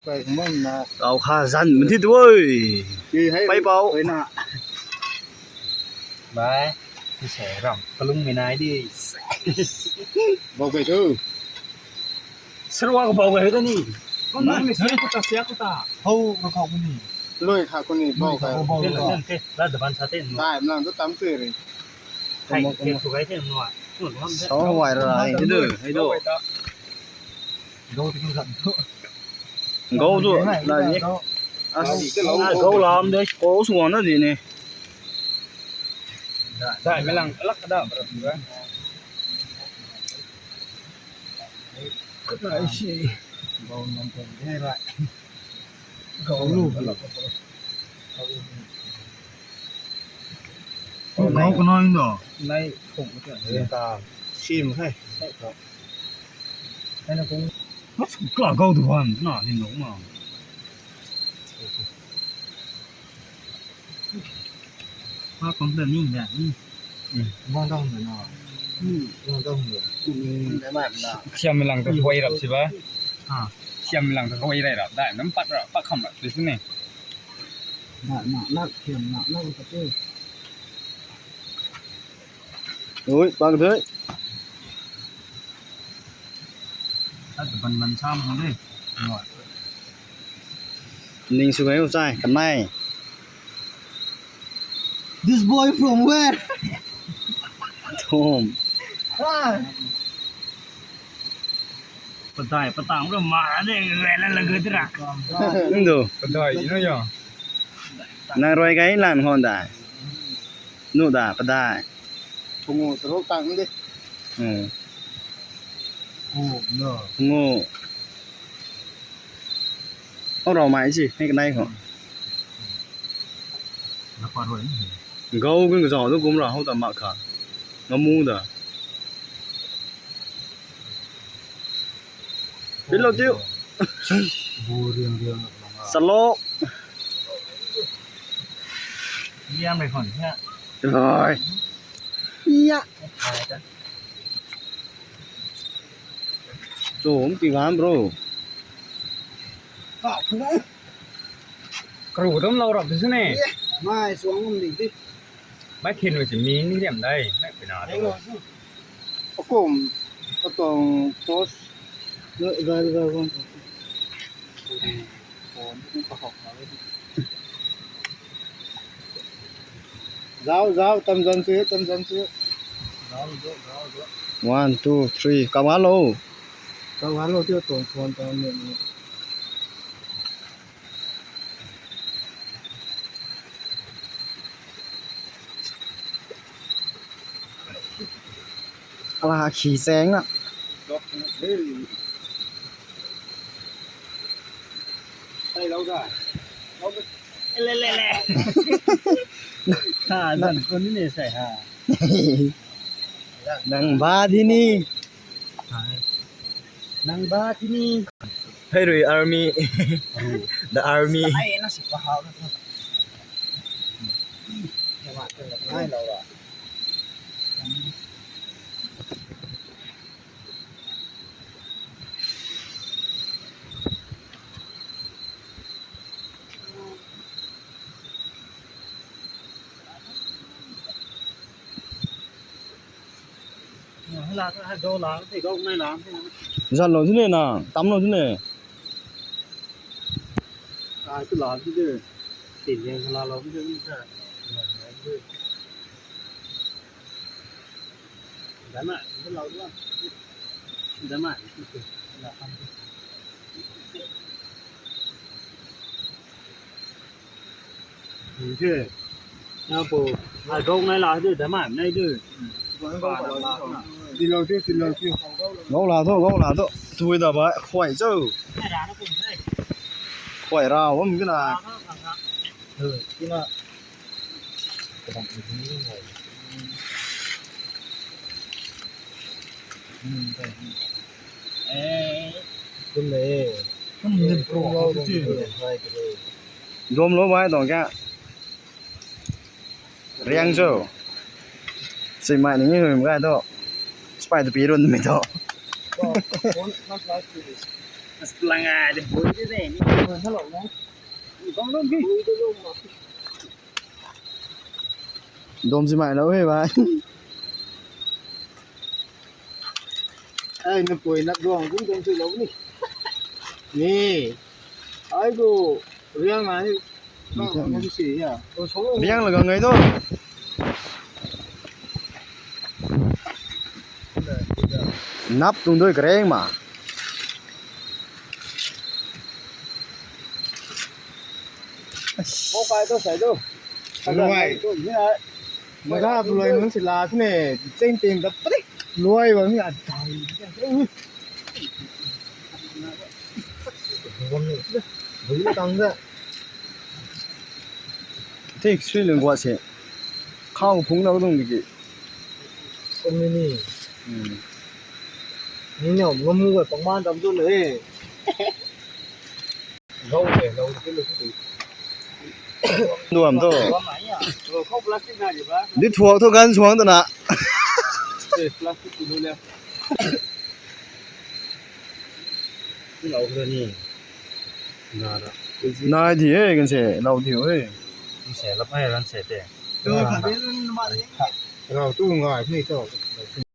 ໄປຂອງມັນນະ ເອົາຂາສັ້ນມັນທິດເວີຍ ຄືໃຫ້ໄປເປົ່າ ເອີຍນະ ບາຍ ແສຣອງກະລຸງແມ່ນາຍເດ້ ບອກໄປເດີ ສະຫຼວກກະບອກໄປເດີນີ້ ມັນ ມັນເສຍກູຕາ ເສຍກູຕາ ເຮົາ ເຮົາເຂົ້າຄົນນີ້ ເລີຍຄ່ະຄົນນີ້ບອກໄປ ເດ້ ເດ້ ເດ້ ລາດຕະບັນຊາເຕັນ ໄດ້ ມັນຕ້ອງຕາມຊື່ເລີຍ ໄທ ເທດສຸໄກເທດໜວດ ສອງຮ້ອຍລາຍ ໃຫ້ເດີ ໃຫ້ເດີ ເກົາໂຕ ໄດ້ນີ້ ເກົາລາມເດ້ ເກົາສວນນະນີ້ນີ້ ໄດ້ ໄດ້ ແມ່ນຫຼັງ ລັກກະດາ ກະໄດ້ຊິ ເກົານຳເພິ່ນໄດ້ລະ ເກົາລູກ ເຂົາກະນ້ອຍດອກ ໃນຜົງກະ ຊີມໃຫ້ ໃຫ້ນະ ມັນກະເກົາທຸກວັນນະ ເຫັນດອກມາ ພາກຂອງເພິ່ນນີ້ແບບນີ້ ອືມ ມອງຕ້ອງເຫັນເນາະ ອືມ ມອງຕ້ອງເຫັນ ອືມ ໄດ້ມາເນາະ ທຽມຫຼັງຕະໂກຍລັບຊິບາ ອາ ທຽມຫຼັງຕະໂກຍໄດ້ລັບ ໄດ້ນຳປັດລະ ປັດຄຳລະ ຊິນີ້ ໜາກ ໜາກ ທຽມໜາກ ໜາກກະເຕີ ໂອ້ຍ ປາກະເຕີຍ ລາດຕະບັນ ບັນຊາມເຮົາເດ້ ນິງສຸໄກ ອຸຊາຍ ກັນໄນ This boy from where? Home. ປະໄດ ປະຕາງ ມາເດ້ ເວລາລະເກີດຕະ ເອີ ປະໄດເນາະ ນາງຣອຍໄກລານຮອນດາ ນູດາ ປະໄດ ໂອ້ ສະໂລກຕັງເດ້ ເອີ ໂອ້ ໂງ ເອົາເຮົາມາຊິ ໃຫ້ກັນໄດ້ເຂົາ ເຂົາເປັນກະເຈົ້າຕົວກຸມລະ ເຮົາຕາມມາກະ ງາມູດາ ເປັນລະຕິວ ສະໂລ ລຽງໄປກ່ອນເນາະ ໂອ້ຍ ຍະ ໂຈມຕີວາມໂບຣ ກະຮູຕ້ອງເລົ່າດັບຊິເນ ມາສວງມັນດີຕິ ມາເຂັນໄວ້ຊິມີນີ້ແຫຼມໄດ້ ແມ່ນເປັນອາ ອາໂກມ ອາຕອງໂພສ ເນາະ ໄດ້ ໄດ້ ໄດ້ Zao, zao, tâm dần xíu, tâm dần xíu. One, two, three, cậu alo. Cậu alo chưa? Tổng, tổng, tổng, tổng. ອາລາຂີ່ແຊງນະ ໃສ່ລາວໄດ້ ເລະເລະເລະ ຂາສັ້ນຄົນນີ້ໃສ່ຫາ ນັ່ງບ້າທີ່ນີ້ ນັ່ງບ້າທີ່ນີ້ Hey, Rui Army. The Army. ສັ່ນໂລດຊິເນນາ ຕຳໂລດຊິເນ ຕາຍຄືຫຼາຍຊິເດີ ຕີນແດງຂະໜາດເຮົາຊິເດີ ໄດ້ມາ ເຮົາເອົາ ໄດ້ມາ ໂກງໃນລາວເດີ ແຕ່ມາໃນເດີ ລາວເດີ ລາວເດີ ລາວເດີ ທວຍດາບາ ຄວາຍເຈົ້າ ຄວາຍລາວ ມັນກະນາ ເອີ ກິນລະ ອືມ ເອີ ຄຸນເດ ມັນເປັນໂປຣ ໂດມໂລໄວ້ຕອງກະ ລຽງໂຊ ຊິມານີ້ເຮີຍ ມັນກະໂຕ ສະປາຍຕະປີລຸນແມ່ນໂຕ. Setengah ada boy dia ni. Ni. Bang Long ni. Boy dia Long. Dom si mai lah weh, bhai. Ai, ni boy nak dong pun dom si lah ni. Ni. Ai tu, riang lah ni. Riang lah ka ngai tu. Nap tung doi kereng ma. Mo kai tu sai tu. Luai. Maka tu luai nun sila tu ne, ceng ceng da prik. Luai bang ni adai. Tek sui leng gua se. Khang phung na dung diki. Kon ni ni. Hmm. Ni ne, ngam mu ga pang man tam tu le. Duam to. Di thuak to gan chuang to na. Plastic tu le. Nai di e, kan se, lau di e. Kan se, lap ai kan se te. Lau tu ngai ni to.